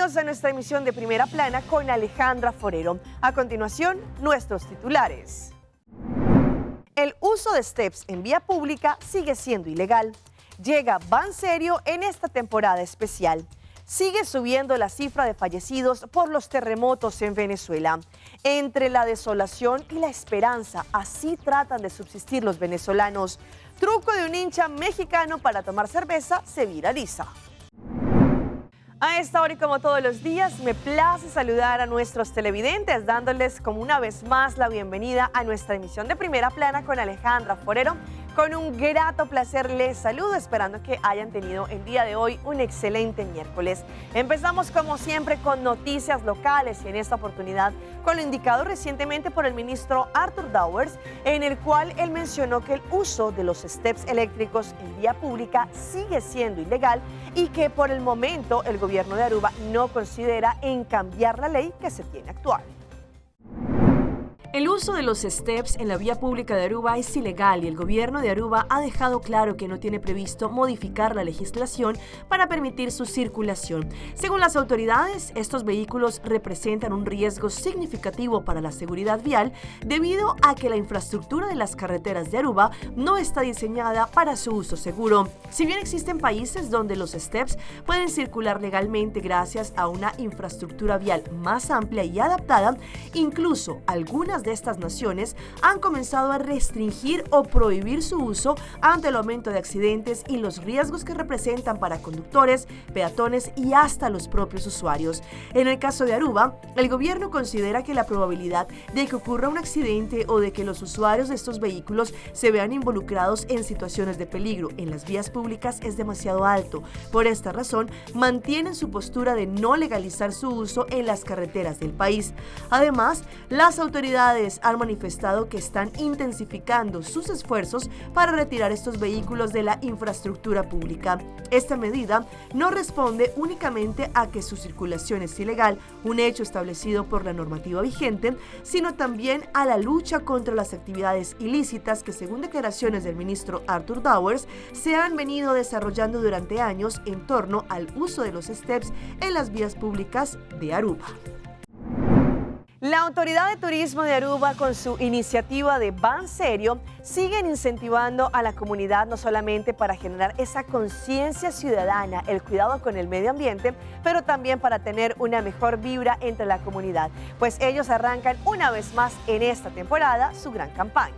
Bienvenidos a nuestra emisión de Primera Plana con Alejandra Forero. A continuación, nuestros titulares. El uso de steps en vía pública sigue siendo ilegal. Llega Ban Serio en esta temporada especial. Sigue subiendo la cifra de fallecidos por los terremotos en Venezuela. Entre la desolación y la esperanza, así tratan de subsistir los venezolanos. Truco de un hincha mexicano para tomar cerveza se viraliza. A esta hora y como todos los días, me place saludar a nuestros televidentes, dándoles como una vez más la bienvenida a nuestra emisión de Primera Plana con Alejandra Forero. Con un grato placer les saludo, esperando que hayan tenido el día de hoy un excelente miércoles. Empezamos como siempre con noticias locales y en esta oportunidad con lo indicado recientemente por el ministro Arthur Dowers, en el cual él mencionó que el uso de los steps eléctricos en vía pública sigue siendo ilegal y que por el momento el gobierno de Aruba no considera en cambiar la ley que se tiene actual. El uso de los steps en la vía pública de Aruba es ilegal y el gobierno de Aruba ha dejado claro que no tiene previsto modificar la legislación para permitir su circulación. Según las autoridades, estos vehículos representan un riesgo significativo para la seguridad vial debido a que la infraestructura de las carreteras de Aruba no está diseñada para su uso seguro. Si bien existen países donde los steps pueden circular legalmente gracias a una infraestructura vial más amplia y adaptada, incluso algunas de estas naciones han comenzado a restringir o prohibir su uso ante el aumento de accidentes y los riesgos que representan para conductores, peatones y hasta los propios usuarios. En el caso de Aruba, el gobierno considera que la probabilidad de que ocurra un accidente o de que los usuarios de estos vehículos se vean involucrados en situaciones de peligro en las vías públicas es demasiado alto. Por esta razón, mantienen su postura de no legalizar su uso en las carreteras del país. Además, las autoridades han manifestado que están intensificando sus esfuerzos para retirar estos vehículos de la infraestructura pública. Esta medida no responde únicamente a que su circulación es ilegal, un hecho establecido por la normativa vigente, sino también a la lucha contra las actividades ilícitas que, según declaraciones del ministro Arthur Dowers, se han venido desarrollando durante años en torno al uso de los steps en las vías públicas de Aruba. La Autoridad de Turismo de Aruba, con su iniciativa de Ban Serio, siguen incentivando a la comunidad no solamente para generar esa conciencia ciudadana, el cuidado con el medio ambiente, pero también para tener una mejor vibra entre la comunidad, pues ellos arrancan una vez más en esta temporada su gran campaña.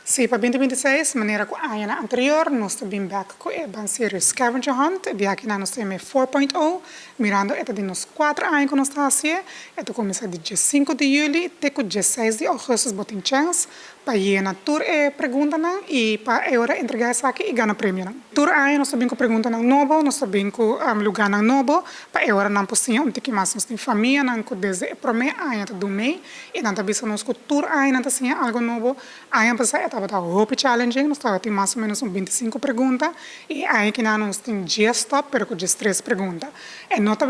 Si, pa 2026, manera cu aña anterior, nos ta bin back cu e Ban Serio Scavenger Hunt, biaha nos tin 4.0, mirando e ta di nos 4 aña cu nos ta haci'e, e ta cuminsa dia 5 di juli, te cu 6 di augustus bo tin chance pa yena tur e preguntanan y pa ora entrega esaki y gana premio. Tur aña nos ta bin cu preguntanan nobo, nos ta bin cu lugarnan nobo, pa ora nan por siña un tiki mas. Nos tin famianan cu desde e prome aña ta dun mee, y nan ta bisa nos cu tur aña nan ta siña algo nobo. Aña pasa tabata hopi challenging, nos tabatin mas o menos un 25 pregunta, y aña aki nos tin 10 stop, pero cu 3 pregunta. E no ta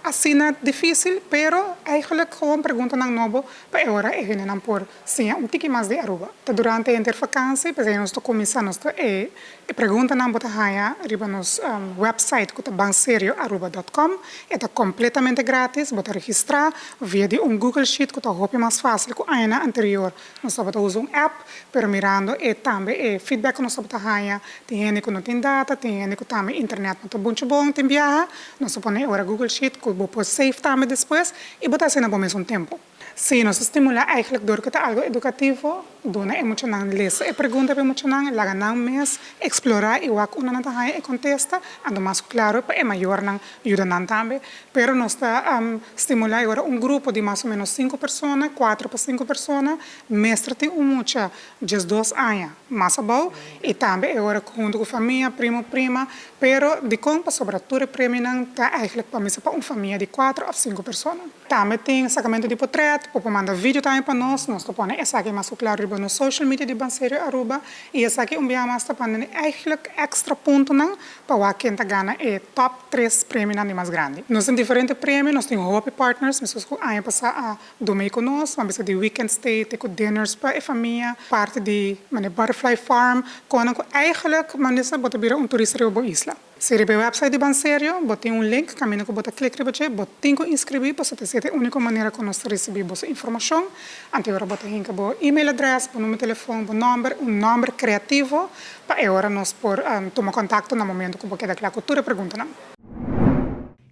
asina dificil, pero eigenlijk gewoon preguntanan nobo, pa ora e nan por siña un tiki mas di Aruba. Ta durante e vakantie, pues nos ta cuminsa e preguntanan bo ta haya riba nos website cu ta banserioaruba.com, ta completamente gratis, bo ta registra via di un Google Sheet cu ta hopi mas facil cu aña anterior. Nos tabata usa un app, pero mirando e tambe e feedback cu nos tabata haya, tin hende cu no tin data, tin hende cu tambe internet no ta mucho bon, tin biaha, nos a pone ora Google Sheet cu bo por save tambe despues y bo ta haciendo bo mesun tempo. Si, nos ta stimula eigenlijk door cu ta algo educativo, duna e muchanan lesa e pregunta pa muchanan, laga nan mes explora y wak unda nan ta haya e contesta, anto mas claro pa e mayornan yuda nan tambe, pero nos ta stimula awor un grupo di mas o menos 5 persona, 4 pa 5 persona, mester tin un mucha 12 aña mas abou, y tambe awor hunto cu famia, primo, prima, pero di con pasobra tur e premionan ta eigenlijk pa pa un famia di 4 of 5 persona. Tambe tin sacamento di portret, por manda video tambe pa nos, nos ta pone esaki mas claro riba nos social media di Ban Serio Aruba, y esaki un biaha mas ta pone eigenlijk extra puntonan pa ken ta gana e top 3 premionan di mas grandi. Nos tin diferente premio, nos tin hopi partners, nos cu aña pasa a dun mee cu nos, mas di weekend stay, cu dinners pa e famia, parti di mane Butterfly Farm, cu eigenlijk manera bo ta bira un turista riba isla. Si riba e website di Banserio bo tin un link kaminda ku bo ta klik riba dje, bo tin ku inskribí pasobra ta esei ta e úniko manera ku nos ta risibí boso informashon. Anto e ora bo ta hinka bo email adrès, bo numero telefòn, bo nòmber, un nòmber kreativo pa e ora nos por tuma kontakto na momento ku bo keda kla ku tur e preguntanan.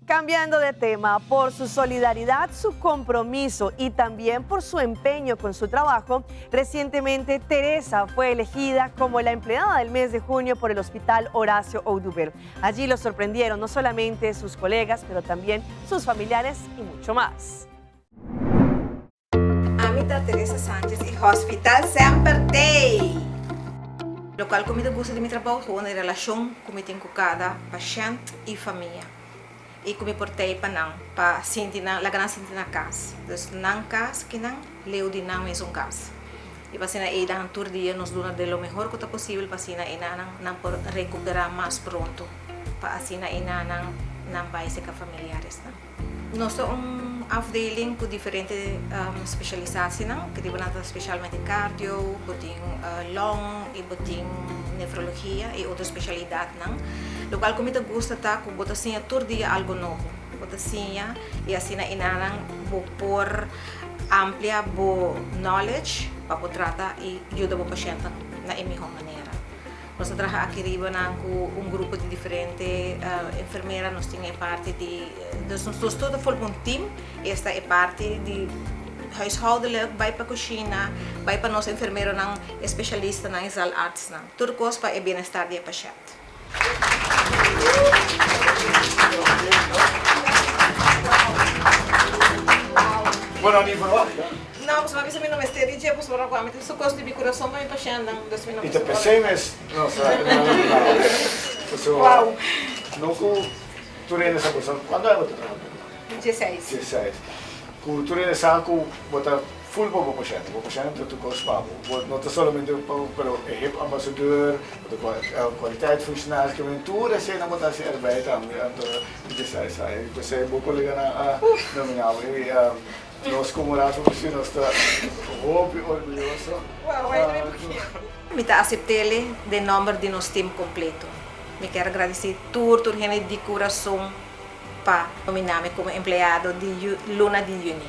Cambiando de tema, por su solidaridad, su compromiso y también por su empeño con su trabajo, recientemente Teresa fue elegida como la empleada del mes de junio por el Hospital Horacio Oduber. Allí lo sorprendieron no solamente sus colegas, pero también sus familiares y mucho más. Ami ta Teresa Sanchez y Hospital semper t'ey! Locual cu mi ta gusta di mi trabou ta won e relacion cu mi tin cu cada pashent y famia y cu mi por t'ey pa nan pa sinti nan laga nan sinti na cas. Dus nan cas kinan leu di nan mesun cas y pa asina ey dan tur dia nos duna de lo mehor cu ta posibel pa asina ey nan nan por recupera mas pronto pa asina ey nan nan bay seca familiaresnan. Nos ta un afdeling ku diferente spesialisasienan, ku riba nan ta spesialmente cardio, bo tin long i bo tin nefrologia i otro spesialidatnan. Lokual ku mi ta gusta ta ku bo ta siña tur dia algu nobo. Bo ta siña i asina enanan bo por amplia bo knowledge pa bo trata i yuda bo pashèntnan na e mihó manera. Nos ta traha aki riba nan ku un grupo di diferente enfermera, nos tin e parti di, dus nos tur ta forma un team, esta e parti di huishoudelijk, bai pa kushina, bai pa nos enfermeronan, especialistanan i zaalartsnan. Tur kos pa e bienestar di e pashènt. Bueno, a mi verwacht. No, pasobra mi bisa mi no mester di dje, pasobra ku ami ta su kos di mi kurason pa mi pashèntnan, dus mi no I ta mester p'esei mes nos a nominá Pasobra no ku tur hende sa bo, kuantu aña bo ta traha ku bo? Dieseis. Dieseis. Ku tur hende sa ku bo ta ful pa bo pashènt, bo pashènt ta tur kos pa bo. Bo no ta solamente pa bo, pero e hep ambasador, bo ta kwaliteitsfunctionaris, ke men tur eseinan bo ta hasi erbij tambe, anto dieseis aña. I p'esei bo koleganan a nominá bo. Nos como Raad van Bestuur nos ta hopi orguyoso. Mi ta aceptele den nomber di nos team completo. Mi kier agradeci tur tur hende di curason pa nomina mi como empleado di luna di juni.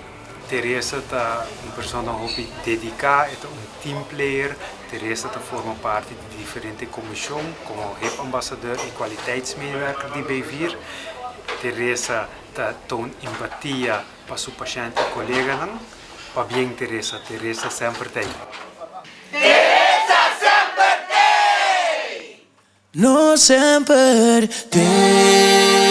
Teresa ta un persona hopi dedica, e ta un team player. Teresa ta forma parti di diferente comision como hip ambassadeur y kwaliteitsmedewerker di B-vier. Teresa ta toon empatia Pa su pashènt i koleganan, pabien Teresa, Teresa semper t'ei. Teresa semper t'ei! No semper t'ei.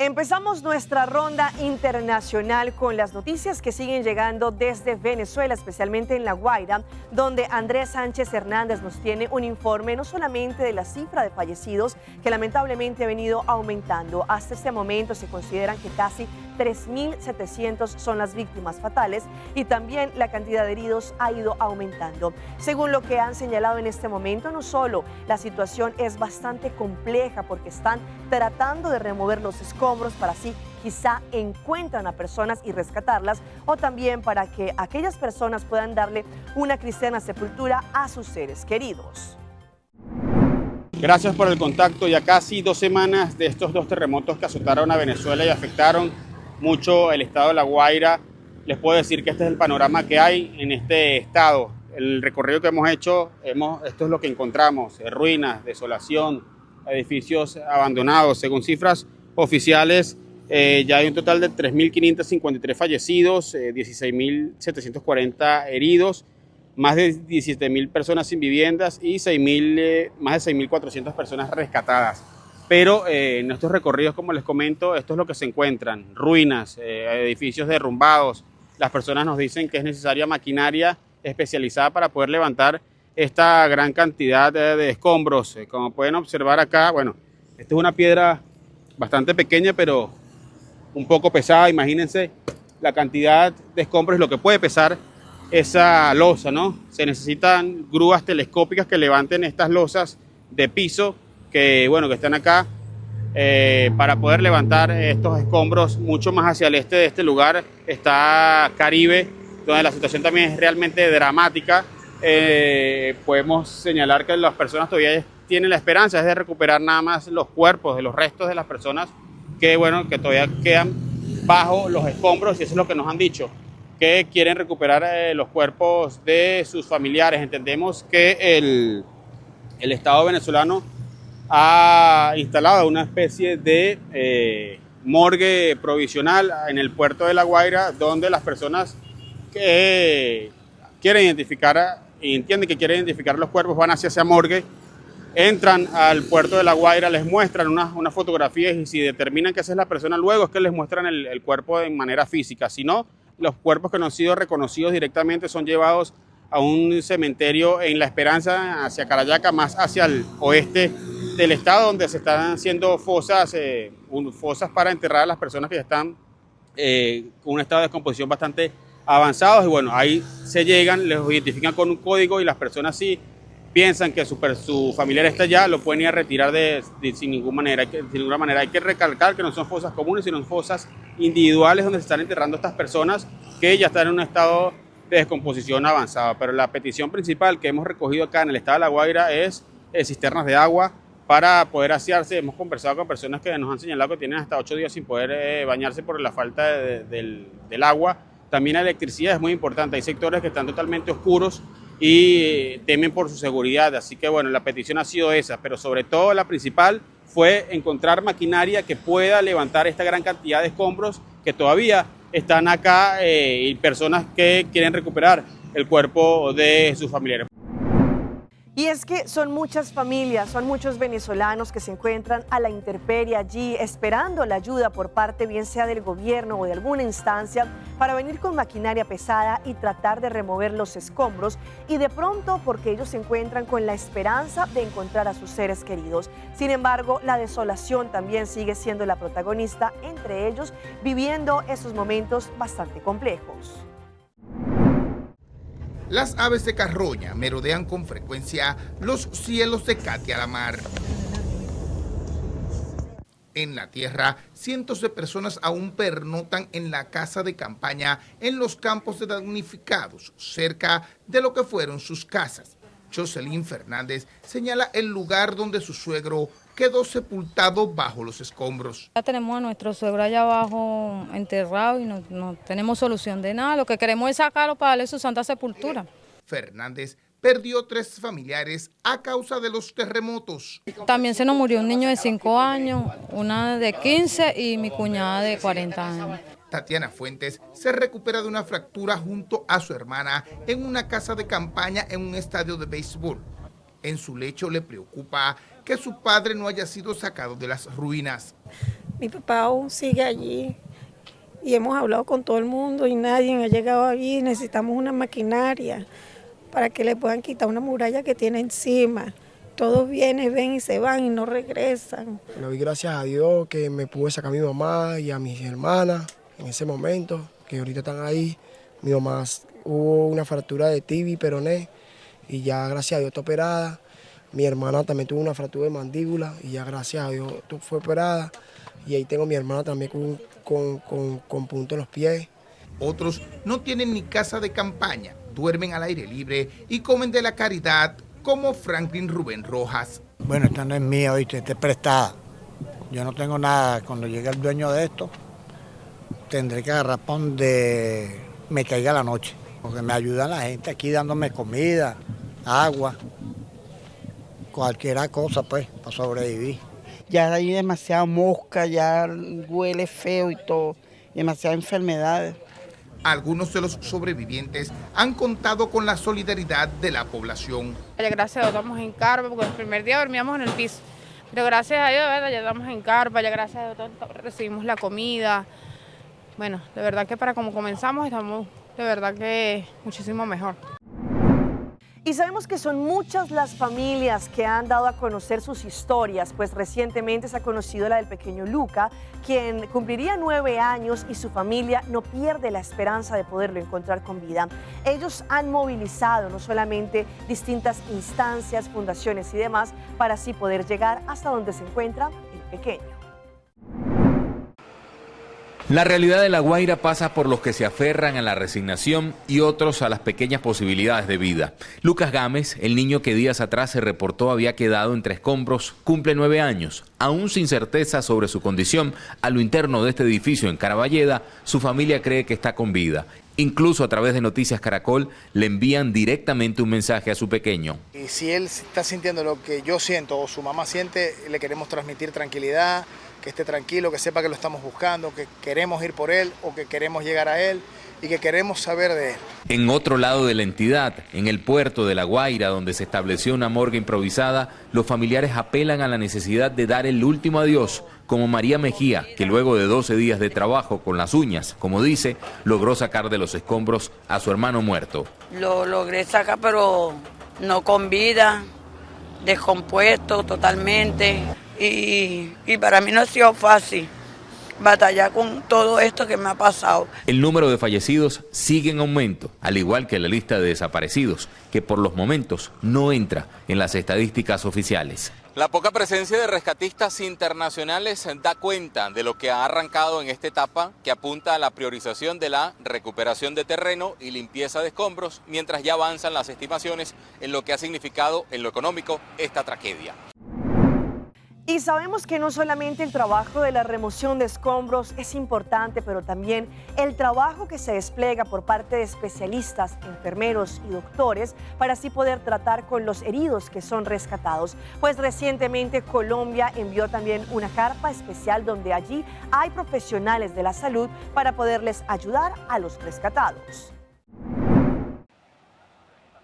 Empezamos nuestra ronda internacional con las noticias que siguen llegando desde Venezuela, especialmente en La Guaira, donde Andrés Sánchez Hernández nos tiene un informe no solamente de la cifra de fallecidos, que lamentablemente ha venido aumentando. Hasta este momento se consideran que casi 3.700 son las víctimas fatales y también la cantidad de heridos ha ido aumentando. Según lo que han señalado en este momento, no solo la situación es bastante compleja porque están tratando de remover los escombros para así quizá encuentran a personas y rescatarlas, o también para que aquellas personas puedan darle una cristiana sepultura a sus seres queridos. Gracias por el contacto. Ya casi dos semanas de estos dos terremotos que azotaron a Venezuela y afectaron mucho el estado de La Guaira, les puedo decir que este es el panorama que hay en este estado. El recorrido que hemos hecho, hemos, esto es lo que encontramos, ruinas, desolación, edificios abandonados. Según cifras oficiales, eh, ya hay un total de 3.553 fallecidos, 16.740 eh, heridos, más de 17.000 personas sin viviendas y 6.000, eh, más de 6.400 personas rescatadas. Pero en estos recorridos, como les comento, esto es lo que se encuentran, ruinas, edificios derrumbados. Las personas nos dicen que es necesaria maquinaria especializada para poder levantar esta gran cantidad de escombros. Como pueden observar acá, bueno, esta es una piedra bastante pequeña, pero un poco pesada. Imagínense la cantidad de escombros y lo que puede pesar esa losa, ¿no? Se necesitan grúas telescópicas que levanten estas losas de piso que, bueno, que están acá para poder levantar estos escombros. Mucho más hacia el este de este lugar está Caribe, donde la situación también es realmente dramática. Podemos señalar que las personas todavía tienen la esperanza de recuperar nada más los cuerpos de los restos de las personas que todavía quedan bajo los escombros, y eso es lo que nos han dicho, que quieren recuperar los cuerpos de sus familiares. Entendemos que el Estado venezolano ha instalado una especie de morgue provisional en el puerto de La Guaira, donde las personas que quieren identificar y entienden que quieren identificar los cuerpos van hacia esa morgue, entran al puerto de La Guaira, les muestran unas fotografías y si determinan que esa es la persona, luego es que les muestran el cuerpo de manera física. Si no, los cuerpos que no han sido reconocidos directamente son llevados a un cementerio en La Esperanza, hacia Carayaca, más hacia el oeste del estado, donde se están haciendo fosas para enterrar a las personas que ya están con un estado de descomposición bastante avanzado. Ahí se llegan, les identifican con un código y las personas sí piensan que su familiar está allá, lo pueden ir a retirar sin ninguna manera. Sin ninguna manera. Hay que recalcar que no son fosas comunes, sino fosas individuales donde se están enterrando estas personas que ya están en un estado de descomposición avanzada. Pero la petición principal que hemos recogido acá en el estado de La Guaira es cisternas de agua para poder asearse. Hemos conversado con personas que nos han señalado que tienen hasta 8 días sin poder bañarse por la falta del agua. También la electricidad es muy importante. Hay sectores que están totalmente oscuros y temen por su seguridad. Así que la petición ha sido esa, pero sobre todo la principal fue encontrar maquinaria que pueda levantar esta gran cantidad de escombros que todavía están acá y personas que quieren recuperar el cuerpo de sus familiares. Y es que son muchas familias, son muchos venezolanos que se encuentran a la intemperie allí esperando la ayuda por parte bien sea del gobierno o de alguna instancia para venir con maquinaria pesada y tratar de remover los escombros y de pronto porque ellos se encuentran con la esperanza de encontrar a sus seres queridos. Sin embargo, la desolación también sigue siendo la protagonista entre ellos, viviendo esos momentos bastante complejos. Las aves de carroña merodean con frecuencia los cielos de Catia La Mar. En la tierra, cientos de personas aún pernotan en la casa de campaña en los campos de damnificados, cerca de lo que fueron sus casas. Jocelyn Fernández señala el lugar donde su suegro quedó sepultado bajo los escombros. Ya tenemos a nuestro suegro allá abajo enterrado y no tenemos solución de nada. Lo que queremos es sacarlo para darle su santa sepultura. Fernández perdió 3 familiares a causa de los terremotos. También se nos murió un niño de 5 años, una de 15 y mi cuñada de 40 años. Tatiana Fuentes se recupera de una fractura junto a su hermana en una casa de campaña en un estadio de béisbol. En su lecho le preocupa que su padre no haya sido sacado de las ruinas. Mi papá aún sigue allí y hemos hablado con todo el mundo y nadie ha llegado allí. Necesitamos una maquinaria para que le puedan quitar una muralla que tiene encima. Todos vienen, ven y se van y no regresan. Le doy gracias a Dios que me pude sacar a mi mamá y a mis hermanas en ese momento, que ahorita están ahí. Mi mamá hubo una fractura de tibia y peroné y ya gracias a Dios está operada. Mi hermana también tuvo una fractura de mandíbula y ya gracias a Dios fue operada. Y ahí tengo a mi hermana también con punto en los pies. Otros no tienen ni casa de campaña, duermen al aire libre y comen de la caridad, como Franklin Rubén Rojas. Esta no es mía, oíste, esta es prestada. Yo no tengo nada. Cuando llegue el dueño de esto, tendré que agarrar pa' donde me caiga la noche. Porque me ayuda la gente aquí dándome comida, agua, cualquier cosa, pa' sobrevivir. Ya hay demasiada mosca, ya huele feo y todo, demasiadas enfermedades. Algunos de los sobrevivientes han contado con la solidaridad de la población. Ya, gracias a Dios estamos en carpa, porque el primer día dormíamos en el piso. Pero gracias a Dios, ¿verdad? Ya estamos en carpa, ya gracias a Dios recibimos la comida. De verdad que para como comenzamos estamos de verdad que muchísimo mejor. Y sabemos que son muchas las familias que han dado a conocer sus historias, pues recientemente se ha conocido la del pequeño Luca, quien cumpliría 9 años y su familia no pierde la esperanza de poderlo encontrar con vida. Ellos han movilizado no solamente distintas instancias, fundaciones y demás, para así poder llegar hasta donde se encuentra el pequeño. La realidad de La Guaira pasa por los que se aferran a la resignación y otros a las pequeñas posibilidades de vida. Lucas Gámez, el niño que días atrás se reportó había quedado entre escombros, cumple 9 años. Aún sin certeza sobre su condición, a lo interno de este edificio en Caraballeda, su familia cree que está con vida. Incluso a través de Noticias Caracol le envían directamente un mensaje a su pequeño. Y si él está sintiendo lo que yo siento o su mamá siente, le queremos transmitir tranquilidad, que esté tranquilo, que sepa que lo estamos buscando, que queremos ir por él o que queremos llegar a él y que queremos saber de él. En otro lado de la entidad, en el puerto de La Guaira, donde se estableció una morgue improvisada, los familiares apelan a la necesidad de dar el último adiós, como María Mejía, que luego de 12 días de trabajo con las uñas, como dice, logró sacar de los escombros a su hermano muerto. Lo logré sacar, pero no con vida, descompuesto totalmente. Y para mí no ha sido fácil batallar con todo esto que me ha pasado. El número de fallecidos sigue en aumento, al igual que la lista de desaparecidos, que por los momentos no entra en las estadísticas oficiales. La poca presencia de rescatistas internacionales da cuenta de lo que ha arrancado en esta etapa, que apunta a la priorización de la recuperación de terreno y limpieza de escombros, mientras ya avanzan las estimaciones en lo que ha significado en lo económico esta tragedia. Y sabemos que no solamente el trabajo de la remoción de escombros es importante, pero también el trabajo que se despliega por parte de especialistas, enfermeros y doctores para así poder tratar con los heridos que son rescatados. Pues recientemente Colombia envió también una carpa especial donde allí hay profesionales de la salud para poderles ayudar a los rescatados.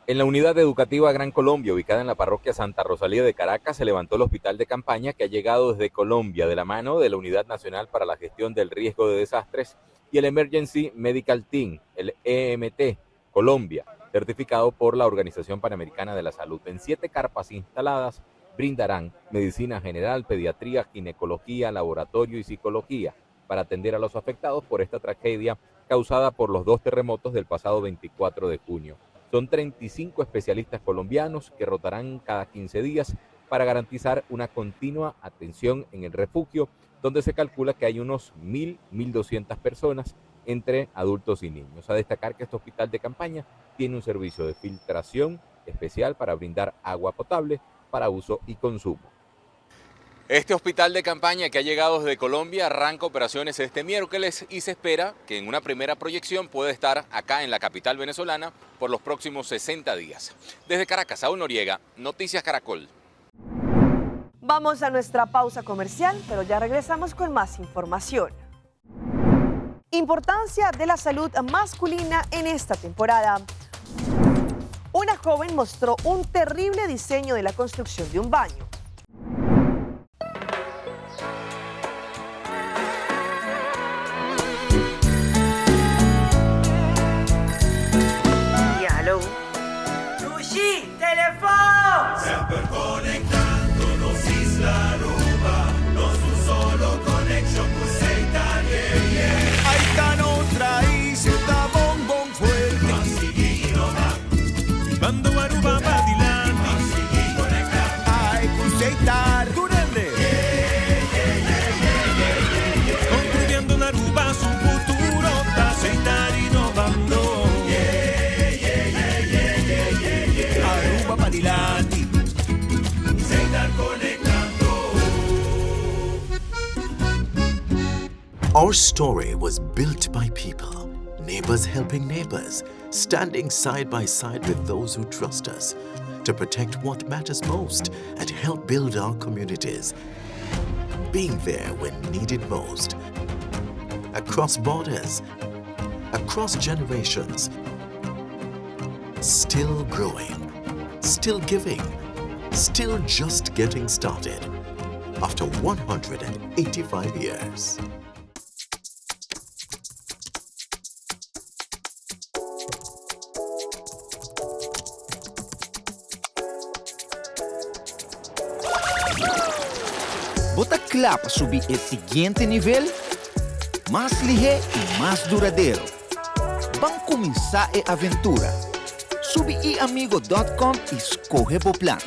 En la unidad educativa Gran Colombia, ubicada en la parroquia Santa Rosalía de Caracas, se levantó el hospital de campaña que ha llegado desde Colombia de la mano de la Unidad Nacional para la Gestión del Riesgo de Desastres y el Emergency Medical Team, el EMT Colombia, certificado por la Organización Panamericana de la Salud. En 7 carpas instaladas brindarán medicina general, pediatría, ginecología, laboratorio y psicología para atender a los afectados por esta tragedia causada por los 2 terremotos del pasado 24 de junio. Son 35 especialistas colombianos que rotarán cada 15 días para garantizar una continua atención en el refugio, donde se calcula que hay unos 1.000, 1.200 personas entre adultos y niños. A destacar que este hospital de campaña tiene un servicio de filtración especial para brindar agua potable para uso y consumo. Este hospital de campaña que ha llegado desde Colombia arranca operaciones este miércoles y se espera que en una primera proyección pueda estar acá en la capital venezolana por los próximos 60 días. Desde Caracas, Saúl Noriega, Noticias Caracol. Vamos a nuestra pausa comercial, pero ya regresamos con más información. Importancia de la salud masculina en esta temporada. Una joven mostró un terrible diseño de la construcción de un baño. Semper conectando nos isla Aruba, nos un solo connection cu Seitar, yeah, yeah. Ahí está nuestra isla, bon, bon fuerte. Pa sigui innova. Bando Aruba pa dilanti. Pa sigui conecta. Ay, cu Setar. Durende. Yeah, yeah, yeah, yeah, yeah, yeah, yeah. Construyendo en Aruba su futuro, ta Setar innovando. Yeah, yeah, yeah, yeah, yeah, yeah, yeah. Aruba pa dilanti. Setar conectando. Our story was built by people, neighbors helping neighbors, standing side by side with those who trust us to protect what matters most and help build our communities. Being there when needed most. Across borders, across generations, still growing, still giving, still just getting started after 185 years. Bo ta kla pa subi e siguiente nivel? Mas lihé i mas duradero. Ban kuminsá e aventura! Subi iamigo dòt kòm i skohe bo plan.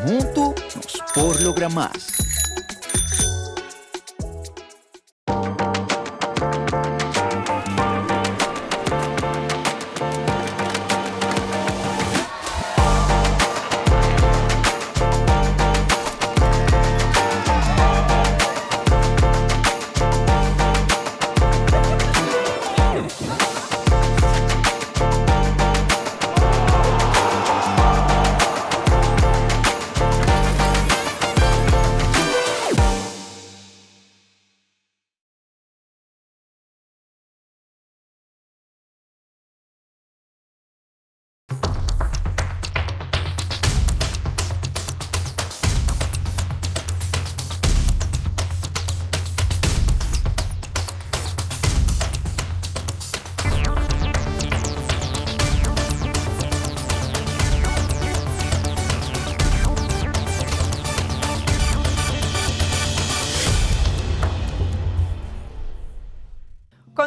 Huntu nos por logra mas!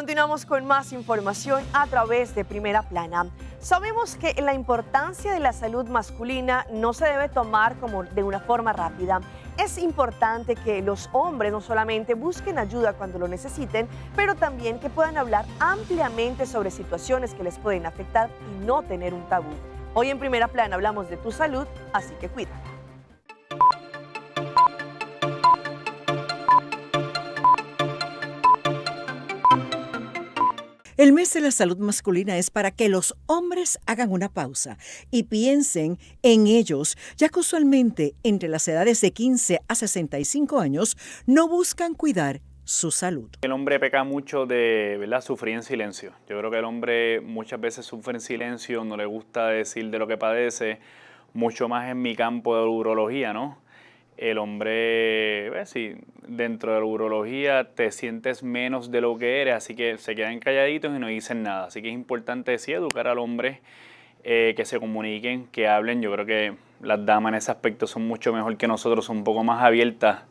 Continuamos con más información a través de Primera Plana. Sabemos que la importancia de la salud masculina no se debe tomar como de una forma rápida. Es importante que los hombres no solamente busquen ayuda cuando lo necesiten, pero también que puedan hablar ampliamente sobre situaciones que les pueden afectar y no tener un tabú. Hoy en Primera Plana hablamos de tu salud, así que cuídate. El mes de la salud masculina es para que los hombres hagan una pausa y piensen en ellos, ya que usualmente entre las edades de 15 a 65 años no buscan cuidar su salud. El hombre peca mucho de ¿verdad? sufrir en silencio. Yo creo que el hombre muchas veces sufre en silencio, no le gusta decir de lo que padece, mucho más en mi campo de urología, ¿no? El hombre, pues, sí, dentro de la urología te sientes menos de lo que eres, así que se quedan calladitos y no dicen nada. Así que es importante sí educar al hombre, eh, que se comuniquen, que hablen. Yo creo que las damas en ese aspecto son mucho mejor que nosotros, son un poco más abiertas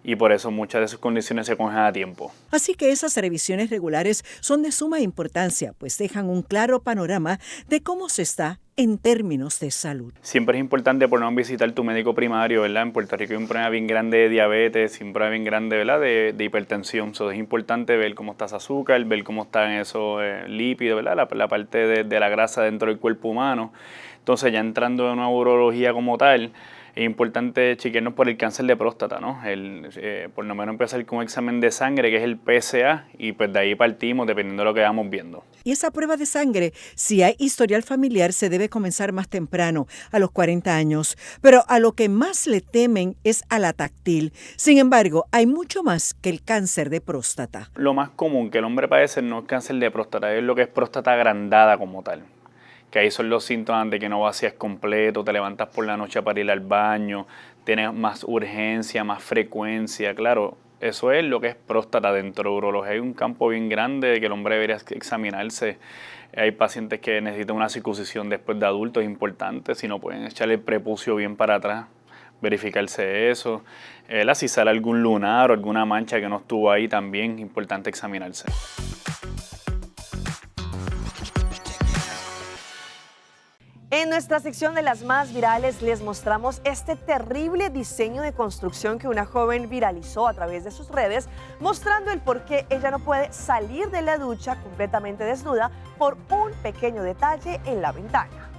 y por eso muchas de sus condiciones se cogen a tiempo. Así que esas revisiones regulares son de suma importancia, pues dejan un claro panorama de cómo se está en términos de salud. Siempre es importante por no visitar tu médico primario, ¿verdad? En Puerto Rico hay un problema bien grande de diabetes, un problema bien grande, ¿verdad? De, de hipertensión. So, es importante ver cómo está ese azúcar, ver cómo están esos eh, lípidos, ¿verdad? La, la parte de, de la grasa dentro del cuerpo humano. Entonces, ya entrando en una urología como tal, es importante chequearnos por el cáncer de próstata, ¿no? El, eh, por lo menos empezar con un examen de sangre, que es el PSA, y pues de ahí partimos dependiendo de lo que vamos viendo. Y esa prueba de sangre, si hay historial familiar, se debe comenzar más temprano, a los 40 años. Pero a lo que más le temen es a la táctil. Sin embargo, hay mucho más que el cáncer de próstata. Lo más común que el hombre padece no es cáncer de próstata, es lo que es próstata agrandada como tal que ahí son los síntomas de que no vacías completo, te levantas por la noche para ir al baño, tienes más urgencia, más frecuencia, claro, eso es lo que es próstata dentro de urología. Hay un campo bien grande de que el hombre debería examinarse. Hay pacientes que necesitan una circuncisión después de adultos, es importante, si no pueden echarle el prepucio bien para atrás, verificarse eso. Eh, si sale algún lunar o alguna mancha que no estuvo ahí, también es importante examinarse. En nuestra sección de las más virales les mostramos este terrible diseño de construcción que una joven viralizó a través de sus redes, mostrando el por qué ella no puede salir de la ducha completamente desnuda por un pequeño detalle en la ventana.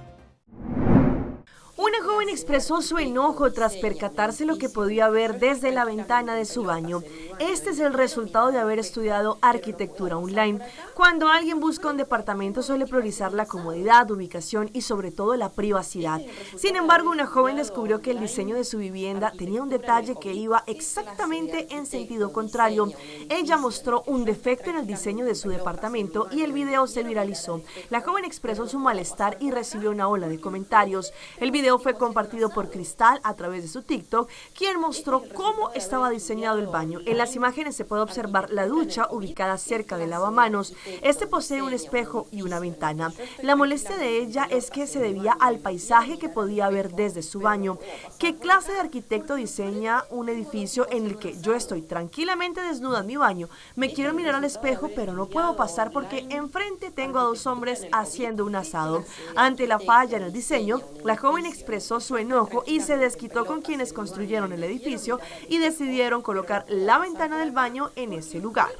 Una joven expresó su enojo tras percatarse lo que podía ver desde la ventana de su baño. Este es el resultado de haber estudiado arquitectura online. Cuando alguien busca un departamento suele priorizar la comodidad, ubicación y sobre todo la privacidad. Sin embargo, una joven descubrió que el diseño de su vivienda tenía un detalle que iba exactamente en sentido contrario. Ella mostró un defecto en el diseño de su departamento y el video se viralizó. La joven expresó su malestar y recibió una ola de comentarios. El video fue compartido por Cristal a través de su TikTok, quien mostró cómo estaba diseñado el baño. En las imágenes se puede observar la ducha ubicada cerca del lavamanos. Este posee un espejo y una ventana. La molestia de ella es que se debía al paisaje que podía ver desde su baño. ¿Qué clase de arquitecto diseña un edificio en el que yo estoy tranquilamente desnuda en mi baño? Me quiero mirar al espejo, pero no puedo pasar porque enfrente tengo a dos hombres haciendo un asado. Ante la falla en el diseño, la joven expresó su enojo y se desquitó con quienes construyeron el edificio y decidieron colocar la ventana del baño en ese lugar.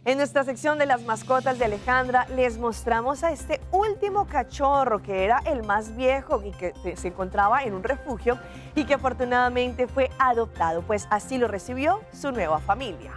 En nuestra sección de las mascotas de Alejandra les mostramos a este último cachorro que era el más viejo y que se encontraba en un refugio y que afortunadamente fue adoptado, pues así lo recibió su nueva familia.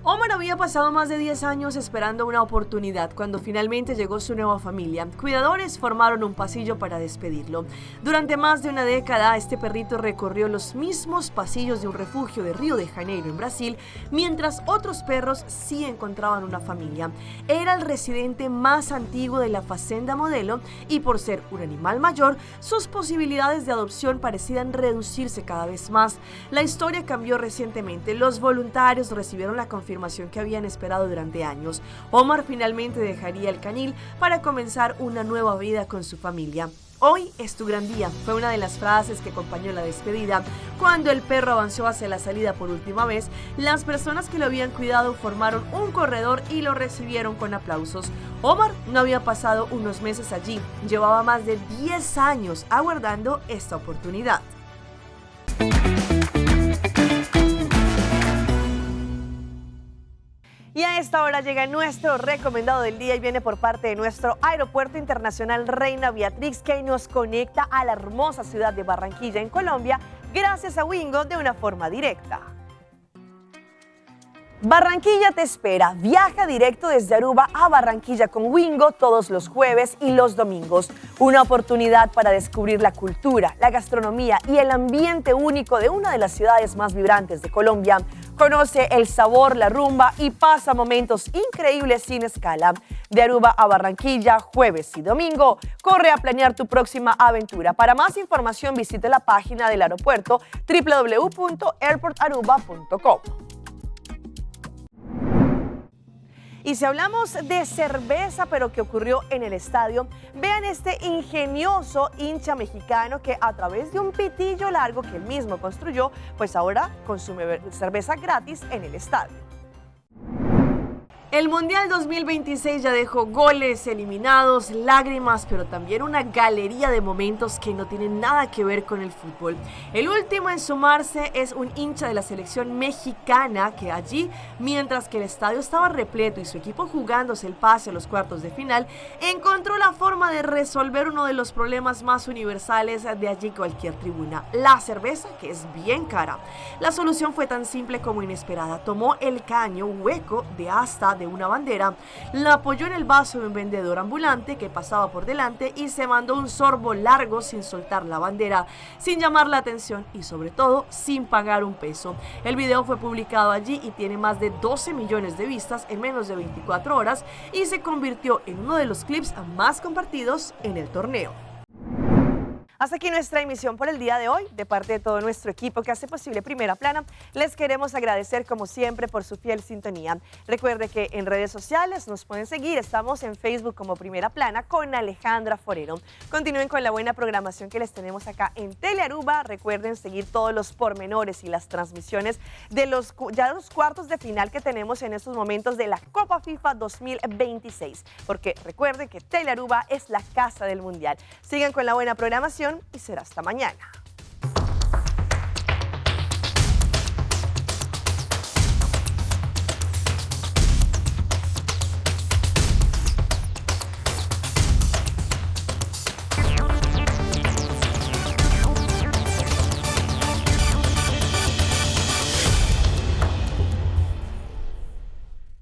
Omar había pasado más de 10 años esperando una oportunidad cuando finalmente llegó su nueva familia. Cuidadores formaron un pasillo para despedirlo. Durante más de una década, este perrito recorrió los mismos pasillos de un refugio de Río de Janeiro, en Brasil, mientras otros perros sí encontraban una familia. Era el residente más antiguo de la Fazenda Modelo y por ser un animal mayor, sus posibilidades de adopción parecían reducirse cada vez más. La historia cambió recientemente. Los voluntarios recibieron la confirmación confirmación que habían esperado durante años. Omar finalmente dejaría el canil para comenzar una nueva vida con su familia. Hoy es tu gran día, fue una de las frases que acompañó la despedida. Cuando el perro avanzó hacia la salida por última vez, las personas que lo habían cuidado formaron un corredor y lo recibieron con aplausos. Omar no había pasado unos meses allí, llevaba más de 10 años aguardando esta oportunidad. Y a esta hora llega nuestro recomendado del día y viene por parte de nuestro Aeropuerto Internacional Reina Beatriz, que nos conecta a la hermosa ciudad de Barranquilla en Colombia, gracias a Wingo de una forma directa. Barranquilla te espera. Viaja directo desde Aruba a Barranquilla con Wingo todos los jueves y los domingos. Una oportunidad para descubrir la cultura, la gastronomía y el ambiente único de una de las ciudades más vibrantes de Colombia. Conoce el sabor, la rumba y pasa momentos increíbles sin escala. De Aruba a Barranquilla, jueves y domingo. Corre a planear tu próxima aventura. Para más información visite la página del aeropuerto www.airportaruba.com. Y si hablamos de cerveza, pero que ocurrió en el estadio, vean este ingenioso hincha mexicano que a través de un pitillo largo que él mismo construyó, pues ahora consume cerveza gratis en el estadio. El Mundial 2026 ya dejó goles, eliminados, lágrimas, pero también una galería de momentos que no tienen nada que ver con el fútbol. El último en sumarse es un hincha de la selección mexicana que allí, mientras que el estadio estaba repleto y su equipo jugándose el pase a los cuartos de final, encontró la forma de resolver uno de los problemas más universales de allí cualquier tribuna, la cerveza, que es bien cara. La solución fue tan simple como inesperada. Tomó el caño hueco de asta de una bandera, la apoyó en el vaso de un vendedor ambulante que pasaba por delante y se mandó un sorbo largo sin soltar la bandera, sin llamar la atención y sobre todo sin pagar un peso. El video fue publicado allí y tiene más de 12 millones de vistas en menos de 24 horas y se convirtió en uno de los clips más compartidos en el torneo. Hasta aquí nuestra emisión por el día de hoy. De parte de todo nuestro equipo que hace posible Primera Plana, les queremos agradecer como siempre por su fiel sintonía. Recuerde que en redes sociales nos pueden seguir. Estamos en Facebook como Primera Plana con Alejandra Forero. Continúen con la buena programación que les tenemos acá en Telearuba. Recuerden seguir todos los pormenores y las transmisiones de los ya los cuartos de final que tenemos en estos momentos de la Copa FIFA 2026. Porque recuerden que Telearuba es la casa del Mundial. Sigan con la buena programación y será hasta mañana.